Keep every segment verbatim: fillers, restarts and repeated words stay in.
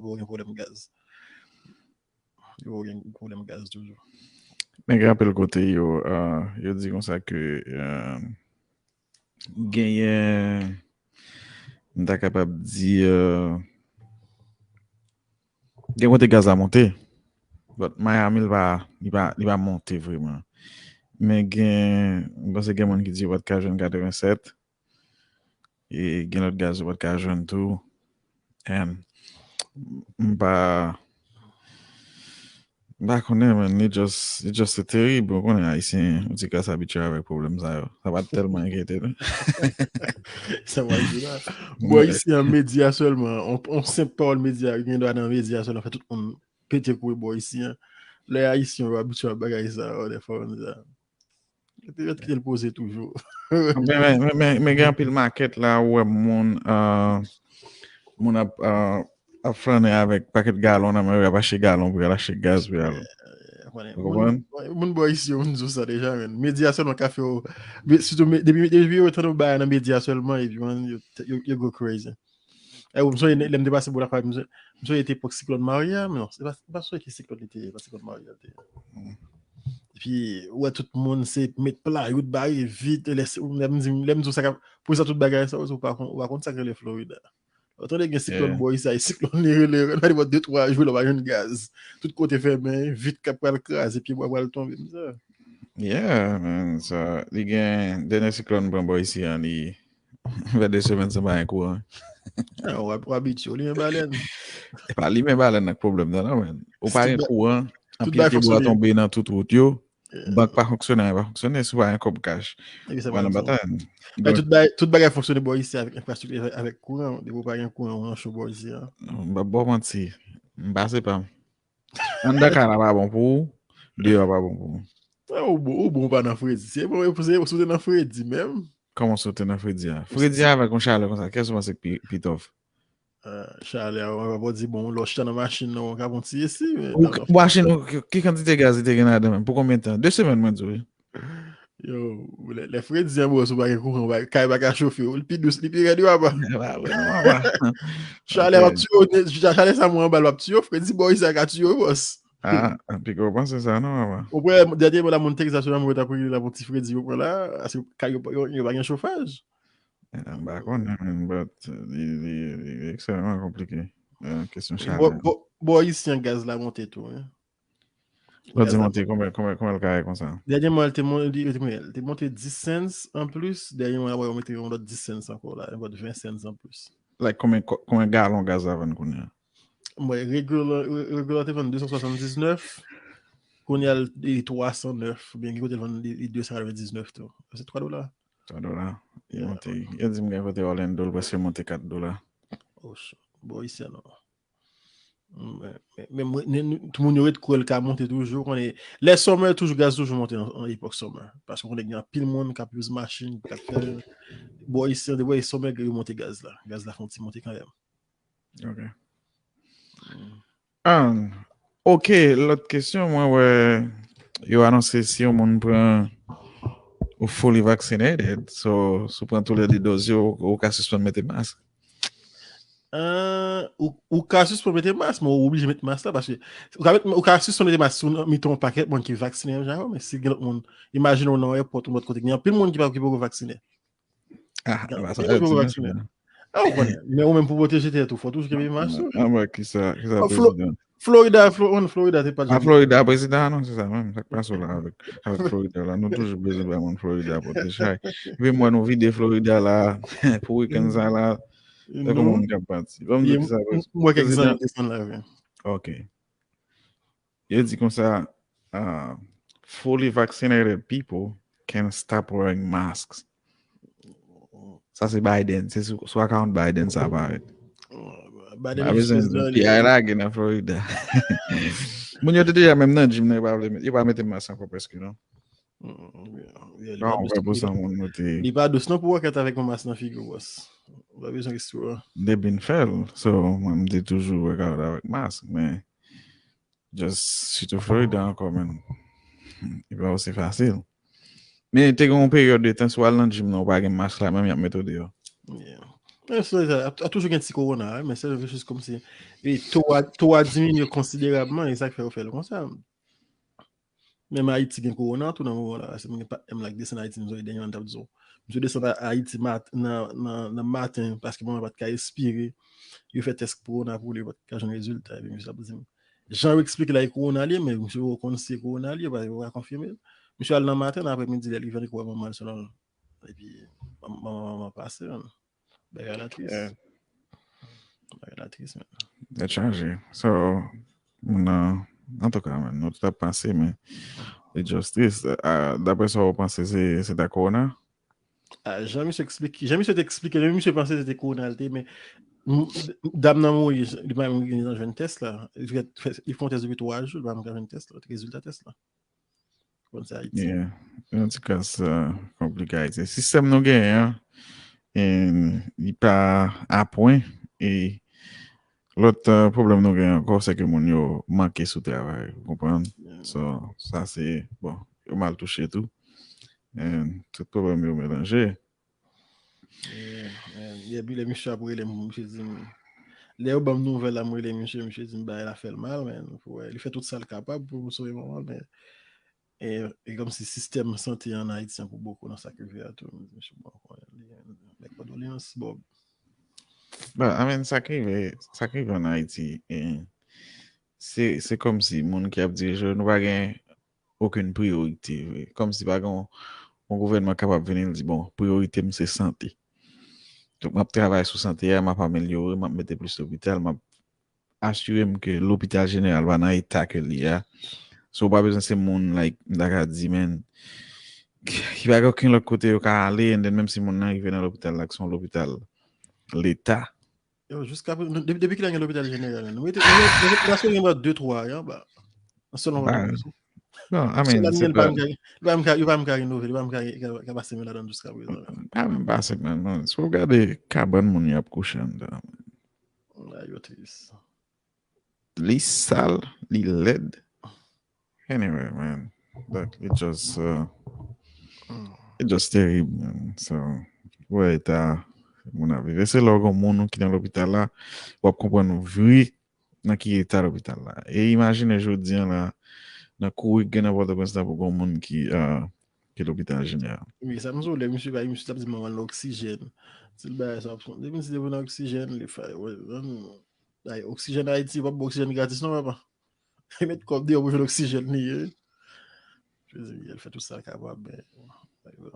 poko gen pwoblèm gaz. Yo gen pwoblèm gaz toujou. Men gen anpil kote yo, uh, yo di konsa ke uh, genyen, m ta kapab di, uh, gen kote gaz la monte. But Miami, li pa, li pa, li pa monte vreman. Men gen, m panse gen moun ki di yo pa t ka jwenn katrevennsèt. E gen lòt gaz ou pa t ka jwenn tou. And m pa m pa konnen, man. Li just, li just se terib. Ou konnen Ayisyen, ou ti kras abitye avèk pwoblèm sa yo. Sa pa t tèlman enkyete nou. Sa mwen di la. Bò isi an medya sèlman. On, on senp pawòl medya, gen dwa nan medya sèlman fè tout moun pete kouri bò isi an. Lè Ayisyen yo abitye a bagay sa yo, dèfwa menm sa. Yo te mèt kite l poze toujou. Men, men, men, men, men gen anpil makèt la ou wè moun, uh, moun ap, uh, ap flannen avèk pakèt galon nan men yo, y ap achte galon pou y al achte gaz pou y al. Ou konprann? Moun bò isi yo, moun di w sa deja, men. Medya sèlman ka fè w, sitou depi, depi yo tande w bagay nan medya sèlman, epi, man, yo, yo, yo go crazy. E ou, m sonje lè m te pase bò lakay, m sonje te epòk siklòn Maria, men non, se pa, se pa sonje ki siklòn li te ye, pa siklòn Maria li te ye. Epi, ou wè tout moun se met playwood bare vit, lè m di, lè m di w sa k ap, pou sa tout bagay sa, ou pa konn, ou pa konn sa k rele Florida. Ou tande gen siklòn bò isi a, e siklòn li rele, nan nenpòt de twa jou, lè w pa jwenn gaz. Tout kote fèmen, vit k ap pral kraze, pye bwa pral tonbe, m di sa. Yeah, man, sa, li gen, dènye siklòn pran bò isi a, li fè de semèn san pa gen kouran. Ou abitye, ou limen balèn. E pa limen balèn nan k pwoblèm nan, non, man. Ou pa gen kouran, anpil pye bwa tonbe nan tout wout yo, bank pa fonksyone, anyen pa fonksyone, si w pa gen kòb kach, ou pral nan batay. Men tout bagay, tout bagay fonksyone bò isi avèk enfrastrikti, avèk kouran, depi w pa gen kouran, ou nan cho bò isi a. M p ap ba w manti, m pase pa m. Anndan kay la pa bon pou ou, deyò pa bon pou ou. Ou bon, ou bon pa nan fredi. Se bon, se ou te nan fredi menm. Kòman sa w te nan fredi a? Fredi a avèk yon chalè konsa, kiyès ou panse k pi, pi tòf? Chalè a, w ap di, bon, lè w chita nan machin nan, w ka pran ti esi. Machin ou, ki kantite gaz li te gen ladan menm? Pou konbyen tan? De semèn, mwen di w. Yo, lè, lè fredi an, bro, si w pa gen kouran, kay pa ka chofe. Li pi dous, li pi rèd, yo, apa. Chalè a p ap tiye w, chalè sa mwen anba l p ap tiye w, fredi bò isi a ka tiye w, bòs. Ah, pike w panse sa non, apa. Ou wè, dènyèman la, moun Texas yo menm, yo t ap rele la pou ti fredi yo pran la, paske kay yo, yo, yo pa gen chofaj. M pa konnen, men, but li, li, li ekstrèmman konplike. Kesyon chalè. Bò isi an, gaz la monte tou, wi. Lè w di monte, konbyen, konbyen, konbyen l ka ye konsa? Dènyèman, l te monte, li te monte, li te monte dis cents an plis. Dènyèman, apre, yo mete yon lòt dis cents ankò la, yon lòt ven cents an plis. Like, konbyen, konbyen galon gaz la vann kounye a? Mwen, regular, regular te vann de san swasanndiznèf. Kounye a, li twa san nèf. Oubyen, gen kote l vann li, li de san katrevendiznèf tou. Se twa dola. Twa dola. Li monte. Yo di m gen kote Orlando, l prèske monte kat dola. Oh, shit. Bò isi a non. Men, men, men tout moun yo ret kwè l ka monte toujou. Konnen, lè summer, toujou, gaz toujou monte nan, nan epòk summer. Paske konnen gen anpil moun k ap use machin, k ap fè l. Bò isi an, depi summer, yo monte gaz la. Gaz la fè yon ti monte kanmenm. Ok. Ah, ok, lòt kesyon, mwen wè yo anonse si yon moun pran ou fully vaccinated, so, si w pran tou lè de doz yo, ou ka sispann mete mask. Euh, ou, ou ka sispann mete mask, men ou oblije met mask la, paske ou ka met, ou ka sispann mete mask si w nan mitan yon pakèt moun ki vaksinen, jan, men si gen lòt moun, imajine w nan yon èpòt ou lòt kote, gen anpil moun ki pa, ki poko vaksinen. Ah, ba sa yo ti mesye. Ah, ou konnen. Men ou menm pou pwoteje tèt ou, fò toujou kenbe mask ou. Ah, ba kisa, kisa prezidan? Florida, Florida te pa. Ah, Florida prezidan anonse sa menm, sa k pase w la avèk, avèk Florida la. Nou toujou bezwen bay moun Florida pote chay. Epi m wè nou vide Florida la pou wikenn sa la. Tankou moun k ap pati. Ban m di kisa prezidan. M wè kèk zanmi desann la vre. Ok. Yo di konsa, uh, fully vaccinated people can stop wearing masks. Sa se Biden, se sou, sou account Biden sa parèt. Biden pa bezwen di, pi a lage nan Florida. Moun yo te deja menm nan gym nan, yo pa vle, yo pa mete mask ankò prèske non. Non, wè pou sa moun mete. Li pa dous non pou wòkèt avèk yon mask nan figi w, bòs. Ou pa bezwen ekstra. They been fèl. So, mwen m te toujou workout avèk mask, men just sitou Florida ankò, men li pa osi fasil. Men te gen yon peryòd de tan, si w al nan gym nan, ou pa gen mask la, menm y ap mete w deyò. Yeah. Men se sa, ap, ap toujou gen ti kowona, wi, men se jis kòmsi e to a, to a diminye konsiderabman, e sa k fè yo fè l konsa. Menm Ayiti gen kowona tou nan moman la. Se mwen gen patnè m la k desann Ayiti, m sonje dènye an, t ap di w. Misye desann a- Ayiti mat, nan, nan, nan maten, paske manman pa t ka espere. Yo fè tès kowona pou li, yo pa t ka jwenn rezilta. Epi misye t ap di m, jan yo eksplike la, e kowona li ye, men misye poko konn si e kowona li ye, paske yo pa konfime l. Misye al nan maten, nan aprèmidi, lè li vin, li wè manman l sou lòl. Epi, manman, manman, manman pase, man. Bagay la tris. Yeah. Bagay la tris, man. Tèt chaje. So, moun nan, antouka, man, nou tout ap pase, men li just tris. Ah, daprè sa w panse, se, se ta kowona? Ah, jan misye eksplike, jan misye te eksplike, jan misye panse se te kowona l te, men m- dam nan mouri, li pa menm gen tan jwenn tès la. Li fè, fè- li fè yon tès depi twa jou, li pa menm ka jwenn tès la, rezilta tès la. Konn sa Ayiti. Yeah. Yon ti kras, uh, konplike Ayiti. Sistèm nou genyen an, e, li pa apwen. E lòt, uh, pwoblèm nou genyen ankò, se ke moun yo manke sou travay, ou konprann? Yeah. So, sa se, bon, yo mal touche tou. And tout pwoblèm yo melanje. Yeah, yeah. Epi lè misye ap rele m, misye di m, lè yo ban m nouvèl la, m rele misye, misye di m bagay la fè l mal, men pou wè, li fè tout sa l kapab pou sove manman l, men e, e kòmsi sistèm sante an Ayiti an pou boko nan sa k rive a tou. Misye bon, konnen li, men kondoleyans, Bob. Bon, I mean, sa k rive, sa k rive an Ayiti, e, se, se kòmsi moun ki ap dirije yo, nou pa gen okenn priyorite vre. Kòmsi pa gen yon, yon gouvènman k kapab vini, l di, bon, priyorite m se sante. Donk, m ap travay sou sante a, m ap amelyore, m ap mete plis lopital, m ap asire m ke lopital jeneral pa nan eta ke l ye a. So, ou pa bezwen se moun, like, m ta ka di, men, ki pa gen okenn lòt kote yo ka ale, and then menm si moun nan rive nan lopital la, ki se yon lopital leta, Yo, jiska prezan, depi, depi kilè gen lopital jeneral la? Nou rete, nou rete, nou rete, prèske gen de twa anba. Selon Ba, non, I mean, se pa, li pa menm ka, li pa menm ka renove, li pa menm ka, ka, ka pase men ladan jiska prezan. Pa menm pase men, non. Si w gade kabann moun yo ap kouche anndan. Ay, yo tris. Li sal, li lèd. Anyway, man. Donk, it just, uh, it just terib, man. So, wè eta moun ap viv. E se lè w gen moun ki nan lopital la, w ap konprann vre nan ki eta lopital la. E imajine jodi an la, nan kouri k gen nan Pòtoprens la pou gen moun ki, uh, ki lopital jeneral. Wi, sa m sou lè misye bay, misye t ap di manman l oksijèn. Ti bagay sa ap fon. Depi misye te vin oksijèn, li fè, wè, Ay, oksijèn Ayiti, w ap bwè oksijèn gratis, non, papa. Li met kòb deyò pou jwenn oksijèn li ye. Jezi, li fè tout sa l kapab, men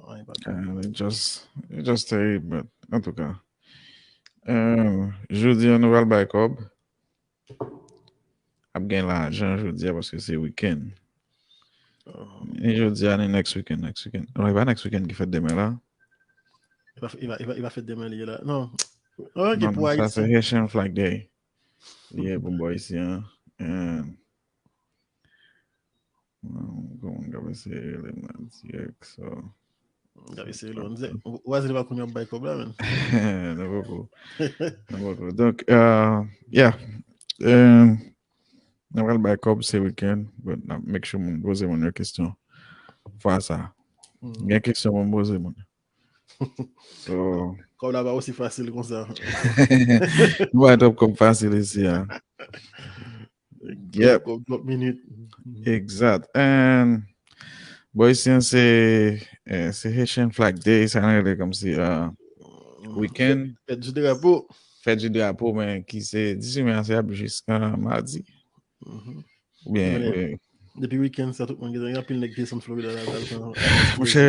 anyen pa. Ah, it just, it just terib, but, antouka. Euh, jodi a, nou pral bay kòb. Ap gen lajan jodi a, paske se wikenn. Oh. Ni jodi a, ni next weekend, next weekend. Non, e pa next weekend ki fèt demen la. E pa, e pa, e pa, e pa fèt demen li ye la. Non. Ok, non, pou non, sa se Ayisyen. Haitian Flag Day. Li ye pou bò isi an. And, bon, m ka eseye rele m nan dirèk, so. M ka eseye rele m nan dirèk. Ou, ou wè se li pa kounye a ap bay kòb la, men. Non, poko. Non, poko. Donk, euh, yeah. Euh, N ap pral bay kòb se wikenn, but n ap make sure moun poze moun yo kesyon. Fwa sa. Mhm. Gen kesyon pou m poze moun yo. So, kòb la pa osi fasil konsa. Nou bay twòp kòb fasil isi a. Yep. Kòb twòp minit. Exact. And bò isi an se, eh, se Haitian Flag Day, sa nou rele kòmsi, uh, weekend. Fèt di drapo. Fèt di drapo, men ki se dizuit men an, se ap jiska madi. Mhm. Oubyen, men, eh, depi wikenn sa, tout moun gen, gen anpil nèg ki desann Florida la, al pran. Monchè,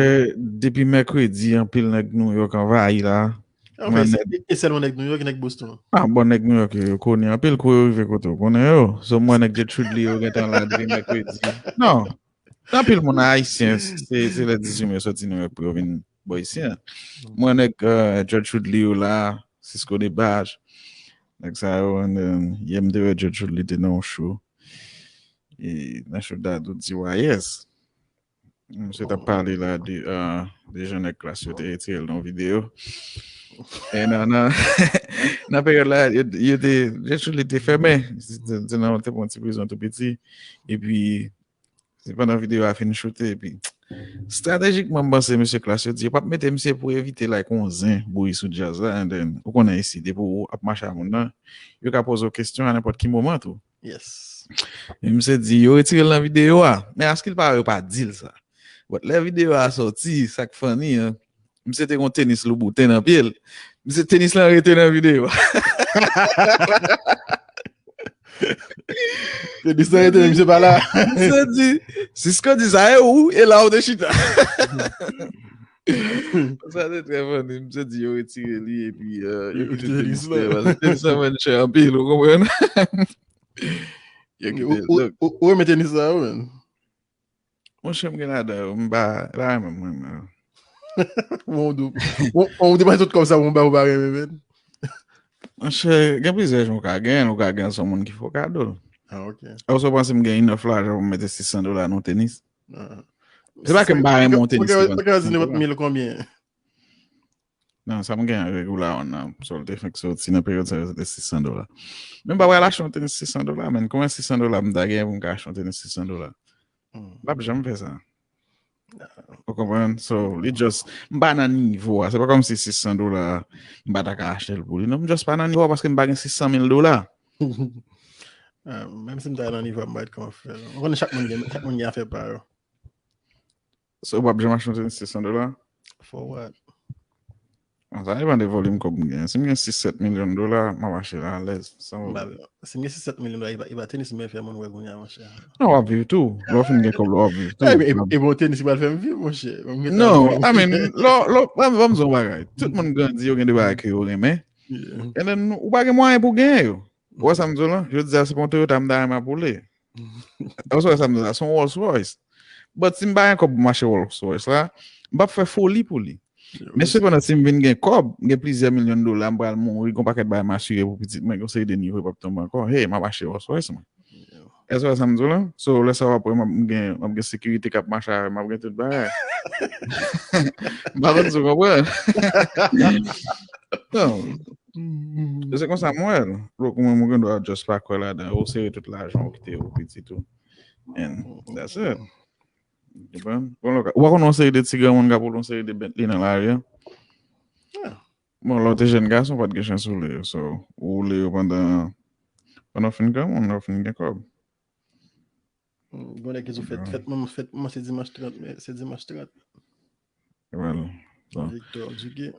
depi mèkredi, anpil nèg New York anvayi la. Anfen, e, e sèlman nèg New York, nèg Boston. Ah, bon, nèg New York yo koni anpil kou yo rive kote w konnen yo. So, mwen nèg Gertrude Lee yo gentan la depi mèkredi. Non. Anpil moun ayisyen, se, se lè dizuit men yo soti New York pou yo vin bò isi an. Mwen nèg, euh, Gertrude Lee yo la, Cisco Debach, nèg sa yo, and then, yè m te wè Gertrude Lee te nan yon show. E nan show Dadou D Y S. Misye t ap pale la de, euh, de jan nèg klas yo te retire l nan yon videyo. E nan, nan, nan peryòd la, yo, yo te, Gertrude Lee te fèmen. Se, se, se nan, te pran ti prizon tou piti. Epi, Se pandan videyo a fin choute, epi stratejikman, m panse mesye Klass yo di yo p ap mete misye pou evite, like, yon zen bouyi sou djaz la, and then, ou konnen isi, depi w ap mache a moun nan, yo ka poze w kesyon a nenpòt ki moman tou. Yes. E misye di yo retire l nan videyo a. Men aske l pa, yo pa di l sa. But lè videyo a sòti, sa k funny an, misye te gon tenis Louboutin nan pye l. Misye tenis lan rete nan videyo a. Tenis lan rete, misye pa la. Misye di, Cisco di sa e ou, e la ou te chita. Sa te trè funny. Misye di yo retire li epi euh, yo kite tenis lan. Paske tenis lan vann chè anpil, ou konprann? Yo kite l. Ou remete tenis la, ou menm? Monchè, m gen ladan yo, m pa, e pa renmen mwen menm. Ou depanse tout kòb sa, ou pa renmen menm. Monchè, gen plizyè jan ou ka gen, ou ka gen sou moun ki fè w kado. Ah, ok. Ou sa panse m gen enough lajan pou m mete sis san dola nan tenis? Se pa ke m pa renmen yon tenis. Ou ka di nenpòt mil konbyen? Non, sa m gen an regular one nan, so l te fenk soti nan peryòd sa yo, se te sis san dola. Men m pa pral achte yon tenis sis san dola, men konbyen sis san dola m ta gen pou m ka achte yon tenis sis san dola? M p ap janm fè sa. Ou konprann? So, li just, m pa nan nivo a. Se pa kòmsi sis san dola, m pa ta ka achte l pou li. Non, m just pa nan nivo a paske m pa gen sis san mil dola. Menm si m ta nan nivo a, m pa t konn fè l. Ou konnen chak moun gen, chak moun gen afè pa yo. So, ou p ap janm achte yon tenis sis san dola? For what? Sa depann de volim kòb m gen. Si m gen sis sèt milyon dola, m ap achte l alèz. Si m gen sis sèt milyon dola, e pa tenis mwen fè moun wè kounye a, monchè. Non, w ap viv tou. Lè w fin gen kòb la, w ap viv tou. E bon tenis ki pral fè m viv, monchè. Non, I mean, lò, lò, ban m di w yon bagay. Tout moun grandi, yo gen de bagay ke yo renmen. And then, ou pa gen mwayen pou genyen yo. Ou wè sa m di w la? Jodi a, se pa yon Toyota m ta renmen ap woule. Ou wè sa m di w la? Se yon Rolls Royce. But si m pa gen kòb pou m achte Rolls Royce la, m p ap fè foli pou li. Men sepandan, si m vin gen kòb, m gen plizyè milyon dola, m pral mouri, gon pakèt bagay m asire pou pitit mwen, gon seri de nivo p ap tonbe ankò. Hey, m ap achte Rolls Royce mwen. Èske w wè sa m di w la? So, lè sa w ap wè, m ap gen, m ap gen sekirite k ap mache avè m, m ap gen tout bagay. M pa konn si w konprann. Non. Se konsa m wè l. Lòk mwen, mwen gen dwa just pa kwè ladan. Ou sere tout lajan ou kite ou pitit ou. And that's it. Ou konprann? Bon, lòk, ou pa konn yon seri de ti granmoun k ap woule yon seri de Bentley nan lari a? Bon, lè w te jèn gason, w pa t gen chans woule yo. So, ou woule yo pandan, pandan w fin granmoun, lè w fin gen kòb. Gon nèg ki di w fèt, fèt manman, fèt manman se dimanch trant, men se dimanch trant. Well, Victor Duque.